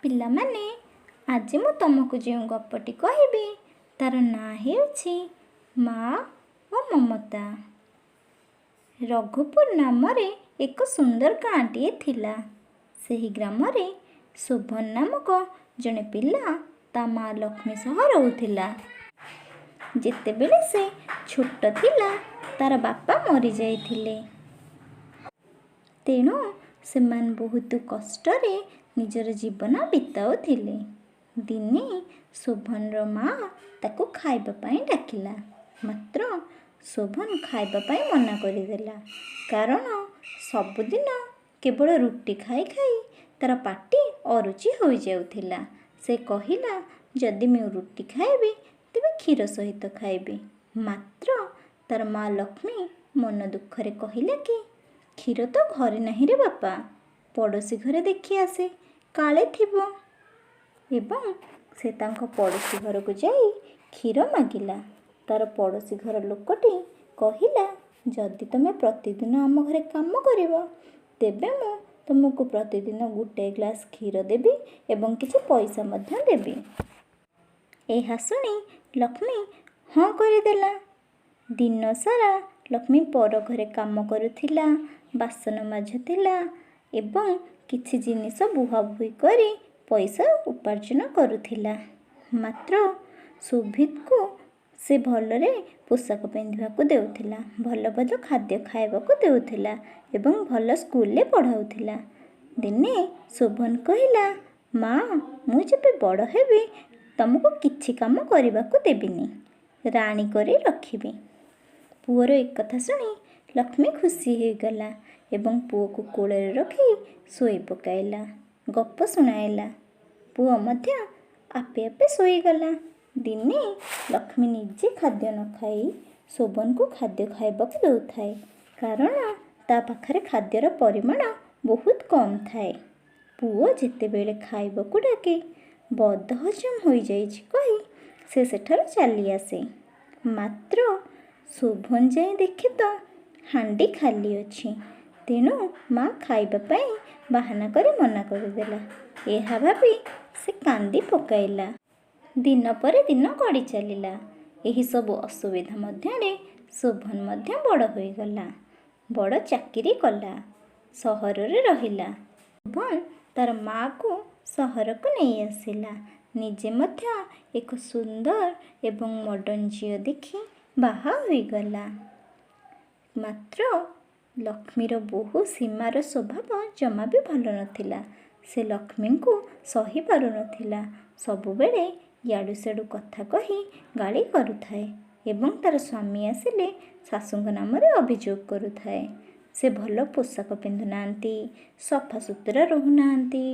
ପିଲାମାନେ, ଆଜି ମୁଁ ତୁମକୁ ଯେଉଁ ଗପଟି କହିବି ତାର ନାଁ ହେଉଛି ମା ଓ ମମତା। ରଘୁପୁର ନାମରେ ଏକ ସୁନ୍ଦର ଗାଁଟିଏ ଥିଲା। ସେହି ଗ୍ରାମରେ ଶୋଭନ ନାମକ ଜଣେ ପିଲା ତା ମା ଲକ୍ଷ୍ମୀ ସହ ରହୁଥିଲା। ଯେତେବେଳେ ସେ ଛୋଟ ଥିଲା, ତାର ବାପା ମରିଯାଇଥିଲେ। ତେଣୁ ସେମାନେ ବହୁତ କଷ୍ଟରେ ନିଜର ଜୀବନ ବିତାଉଥିଲେ। ଦିନେ ଶୋଭନର ମା ତାକୁ ଖାଇବା ପାଇଁ ଡାକିଲା, ମାତ୍ର ଶୋଭନ ଖାଇବା ପାଇଁ ମନା କରିଦେଲା, କାରଣ ସବୁଦିନ କେବଳ ରୁଟି ଖାଇ ଖାଇ ତାର ପାଟି ଅରୁଚି ହୋଇଯାଉଥିଲା। ସେ କହିଲା, ଯଦି ମୁଁ ରୁଟି ଖାଇବି ତେବେ କ୍ଷୀର ସହିତ ଖାଇବି। ମାତ୍ର ତାର ମା ଲକ୍ଷ୍ମୀ ମନ ଦୁଃଖରେ କହିଲା କି, କ୍ଷୀର ତ ଘରେ ନାହିଁ ରେ ବାପା, ପଡ଼ୋଶୀ ଘରେ ଦେଖି ଆସେ, କାଳେ ଥିବ। ଏବଂ ସେ ତାଙ୍କ ପଡ଼ୋଶୀ ଘରକୁ ଯାଇ କ୍ଷୀର ମାଗିଲା। ତାର ପଡ଼ୋଶୀ ଘର ଲୋକଟି କହିଲା, ଯଦି ତୁମେ ପ୍ରତିଦିନ ଆମ ଘରେ କାମ କରିବ, ତେବେ ମୁଁ ତୁମକୁ ପ୍ରତିଦିନ ଗୋଟାଏ ଗ୍ଲାସ୍ କ୍ଷୀର ଦେବି ଏବଂ କିଛି ପଇସା ମଧ୍ୟ ଦେବି। ଏହା ଶୁଣି ଲକ୍ଷ୍ମୀ ହଁ କରିଦେଲା। ଦିନସାରା ଲକ୍ଷ୍ମୀ ପର ଘରେ କାମ କରୁଥିଲା, ବାସନ ମାଜୁଥିଲା ଏବଂ କିଛି ଜିନିଷ ବୁହାବୁହି କରି ପଇସା ଉପାର୍ଜନ କରୁଥିଲା। ମାତ୍ର ଶୋଭିତକୁ ସେ ଭଲରେ ପୋଷାକ ପିନ୍ଧିବାକୁ ଦେଉଥିଲା, ଭଲ ଭଲ ଖାଦ୍ୟ ଖାଇବାକୁ ଦେଉଥିଲା ଏବଂ ଭଲ ସ୍କୁଲରେ ପଢ଼ାଉଥିଲା। ଦିନେ ଶୋଭନ କହିଲା, ମା, ମୁଁ ଯେବେ ବଡ଼ ହେବି ତୁମକୁ କିଛି କାମ କରିବାକୁ ଦେବିନି, ରାଣୀ କରି ରଖିବି। ପୁଅର ଏକଥା ଶୁଣି ଲକ୍ଷ୍ମୀ ଖୁସି ହୋଇଗଲା ଏବଂ ପୁଅକୁ କୋଳରେ ରଖି ଶୋଇ ପକାଇଲା, ଗପ ଶୁଣାଇଲା। ପୁଅ ମଧ୍ୟ ଆପେ ଆପେ ଶୋଇଗଲା। ଦିନେ ଲକ୍ଷ୍ମୀ ନିଜେ ଖାଦ୍ୟ ନ ଖାଇ ଶୋଭନକୁ ଖାଦ୍ୟ ଖାଇବାକୁ ଦେଉଥାଏ, କାରଣ ତା ପାଖରେ ଖାଦ୍ୟର ପରିମାଣ ବହୁତ କମ୍ ଥାଏ। ପୁଅ ଯେତେବେଳେ ଖାଇବାକୁ ଡାକେ, ବଦହଜମ ହୋଇଯାଇଛି କହି ସେ ସେଠାରୁ ଚାଲିଆସେ। ମାତ୍ର ଶୋଭନ ଯାଇ ଦେଖେ ତ ହାଣ୍ଡି ଖାଲି ଅଛି। ତେଣୁ ମା ଖାଇବା ପାଇଁ ବାହାନା କରି ମନା କରିଦେଲା, ଏହା ଭାବି ସେ କାନ୍ଦି ପକାଇଲା। ଦିନ ପରେ ଦିନ ଗଡ଼ି ଚାଲିଲା। ଏହିସବୁ ଅସୁବିଧା ମଧ୍ୟରେ ଶୋଭନ ମଧ୍ୟ ବଡ଼ ହୋଇଗଲା। ବଡ଼ ଚାକିରି କଲା, ସହରରେ ରହିଲା। ଶୋଭନ ତାର ମାଆକୁ ସହରକୁ ନେଇ ଆସିଲା। ନିଜେ ମଧ୍ୟ ଏକ ସୁନ୍ଦର ଏବଂ ମଡ଼ର୍ଣ୍ଣ ଝିଅ ଦେଖି ବାହା ହୋଇଗଲା। ମାତ୍ର ଲକ୍ଷ୍ମୀର ବୋହୂ ସୀମାର ସ୍ୱଭାବ ଜମା ବି ଭଲ ନଥିଲା। ସେ ଲକ୍ଷ୍ମୀଙ୍କୁ ସହି ପାରୁନଥିଲା। ସବୁବେଳେ ୟାଡ଼ୁ ସ୍ୟାଡ଼ୁ କଥା କହି ଗାଳି କରୁଥାଏ ଏବଂ ତାର ସ୍ୱାମୀ ଆସିଲେ ଶାଶୁଙ୍କ ନାମରେ ଅଭିଯୋଗ କରୁଥାଏ। ସେ ଭଲ ପୋଷାକ ପିନ୍ଧୁନାହାନ୍ତି, ସଫାସୁତୁରା ରହୁନାହାନ୍ତି,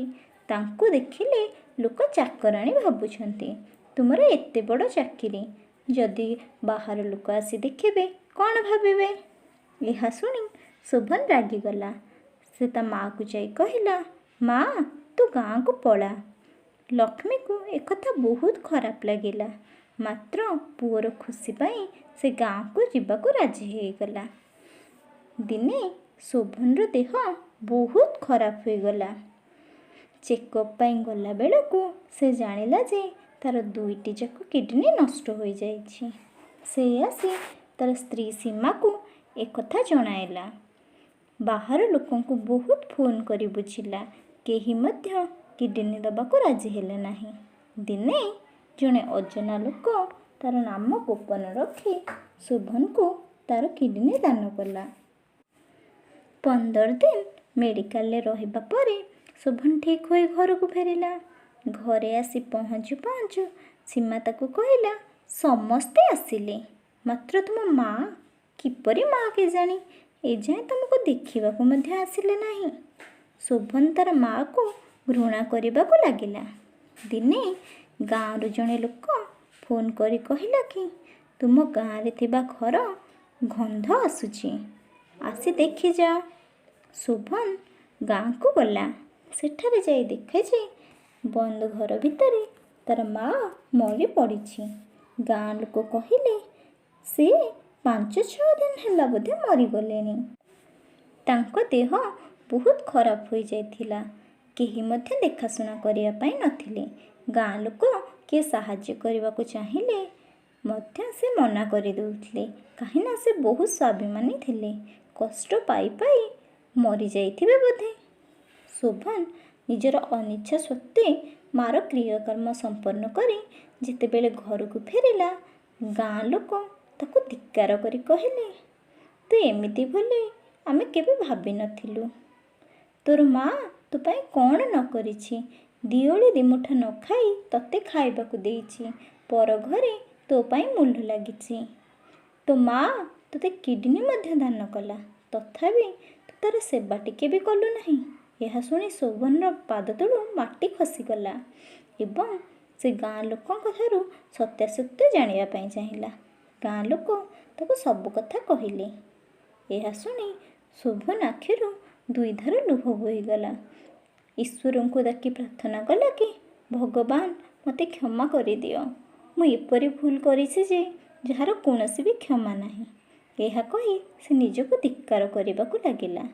ତାଙ୍କୁ ଦେଖିଲେ ଲୋକ ଚାକରାଣୀ ଭାବୁଛନ୍ତି। ତୁମର ଏତେ ବଡ଼ ଚାକିରି, ଯଦି ବାହାର ଲୋକ ଆସି ଦେଖିବେ କ'ଣ ଭାବିବେ? ଏହା ଶୁଣି ଶୋଭନ ରାଗିଗଲା। ସେ ତା ମାଆକୁ ଯାଇ କହିଲା, ମା, ତୁ ଗାଁକୁ ପଳା। ଲକ୍ଷ୍ମୀକୁ ଏକଥା ବହୁତ ଖରାପ ଲାଗିଲା, ମାତ୍ର ପୁଅର ଖୁସି ପାଇଁ ସେ ଗାଁକୁ ଯିବାକୁ ରାଜି ହୋଇଗଲା। ଦିନେ ଶୋଭନର ଦେହ ବହୁତ ଖରାପ ହୋଇଗଲା। ଚେକଅପ୍ ପାଇଁ ଗଲାବେଳକୁ ସେ ଜାଣିଲା ଯେ ତାର ଦୁଇଟି ଯାକ କିଡ଼ନୀ ନଷ୍ଟ ହୋଇଯାଇଛି। ସେ ଆସି ତାର ସ୍ତ୍ରୀ ସୀମାକୁ ଏକଥା ଜଣାଇଲା। ବାହାର ଲୋକଙ୍କୁ ବହୁତ ଫୋନ୍ କରି ବୁଝିଲା, କେହି ମଧ୍ୟ କିଡ଼ନୀ ଦେବାକୁ ରାଜି ହେଲେ ନାହିଁ। ଦିନେ ଜଣେ ଅଜଣା ଲୋକ ତାର ନାମ ଗୋପନ ରଖି ଶୋଭନକୁ ତାର କିଡ଼ନୀ ଦାନ କଲା। 15 ଦିନ ମେଡ଼ିକାଲରେ ରହିବା ପରେ ଶୋଭନ ଠିକ୍ ହୋଇ ଘରକୁ ଫେରିଲା। ଘରେ ଆସି ପହଞ୍ଚୁ ପହଞ୍ଚୁ ସୀମା ତାକୁ କହିଲା, ସମସ୍ତେ ଆସିଲେ, ମାତ୍ର ତୁମ ମା କିପରି ମା କେଜାଣି, ଏଯାଏଁ ତୁମକୁ ଦେଖିବାକୁ ମଧ୍ୟ ଆସିଲେ ନାହିଁ। ଶୋଭନ ତାର ମାଆକୁ ଘୃଣା କରିବାକୁ ଲାଗିଲା। ଦିନେ ଗାଁରୁ ଜଣେ ଲୋକ ଫୋନ୍ କରି କହିଲା କି, ତୁମ ଗାଁରେ ଥିବା ଘର ଗନ୍ଧ ଆସୁଛି, ଆସି ଦେଖିଯାଅ। ଶୋଭନ ଗାଁକୁ ଗଲା। ସେଠାରେ ଯାଇ ଦେଖେ ଯେ ବନ୍ଦ ଘର ଭିତରେ ତାର ମା ମରି ପଡ଼ିଛି। ଗାଁ ଲୋକ କହିଲେ, ସେ 5-6 ଦିନ ହେଲା ବୋଧେ ମରିଗଲେଣି। ତାଙ୍କ ଦେହ ବହୁତ ଖରାପ ହୋଇଯାଇଥିଲା। କେହି ମଧ୍ୟ ଦେଖାଶୁଣା କରିବା ପାଇଁ ନଥିଲେ। ଗାଁ ଲୋକ କିଏ ସାହାଯ୍ୟ କରିବାକୁ ଚାହିଁଲେ ମଧ୍ୟ ସେ ମନା କରିଦେଉଥିଲେ, କାହିଁନା ସେ ବହୁତ ସ୍ୱାଭିମାନୀ ଥିଲେ। କଷ୍ଟ ପାଇ ପାଇ ମରିଯାଇଥିବେ ବୋଧେ। ଶୋଭନ ନିଜର ଅନିଚ୍ଛା ସତ୍ତ୍ୱେ ମା'ର କ୍ରିୟାକର୍ମ ସମ୍ପନ୍ନ କରି ଯେତେବେଳେ ଘରକୁ ଫେରିଲା, ଗାଁ ଲୋକ ତାକୁ ଧିକ୍କାର କରି କହିଲେ, ତୁ ଏମିତି ବୋଲି ଆମେ କେବେ ଭାବିନଥିଲୁ। ତୋର ମା' ତୋ ପାଇଁ କ'ଣ ନ କରିଛି? ଦିଓଳି ଦିମୁଠା ନ ଖାଇ ତୋତେ ଖାଇବାକୁ ଦେଇଛି। ପର ଘରେ ତୋ ପାଇଁ ମୂଲ ଲାଗିଛି। ତୋ ମା' ତୋତେ କିଡ଼ନୀ ମଧ୍ୟ ଦାନ କଲା, ତଥାପି ତୁ ତା'ର ସେବା ଟିକେ ବି କଲୁ ନାହିଁ। ଏହା ଶୁଣି ଶୋଭନର ପାଦ ତଳୁ ମାଟି ଖସିଗଲା ଏବଂ ସେ ଗାଁ ଲୋକଙ୍କ ଠାରୁ ସତ୍ୟାସତ୍ୟ ଜାଣିବା ପାଇଁ ଚାହିଁଲା। ଗାଁ ଲୋକ ତାକୁ ସବୁ କଥା କହିଲେ। ଏହା ଶୁଣି ଶୋଭନ ଆଖିରୁ ଦୁଇଧାର ଲୁହ ବୋହିଗଲା। ଈଶ୍ୱରଙ୍କୁ ଡାକି ପ୍ରାର୍ଥନା କଲା କି, ଭଗବାନ, ମୋତେ କ୍ଷମା କରିଦିଅ। ମୁଁ ଏପରି ଭୁଲ କରିଛି ଯେ ଯାହାର କୌଣସି ବି କ୍ଷମା ନାହିଁ। ଏହା କହି ସେ ନିଜକୁ ଧିକ୍କାର କରିବାକୁ ଲାଗିଲା।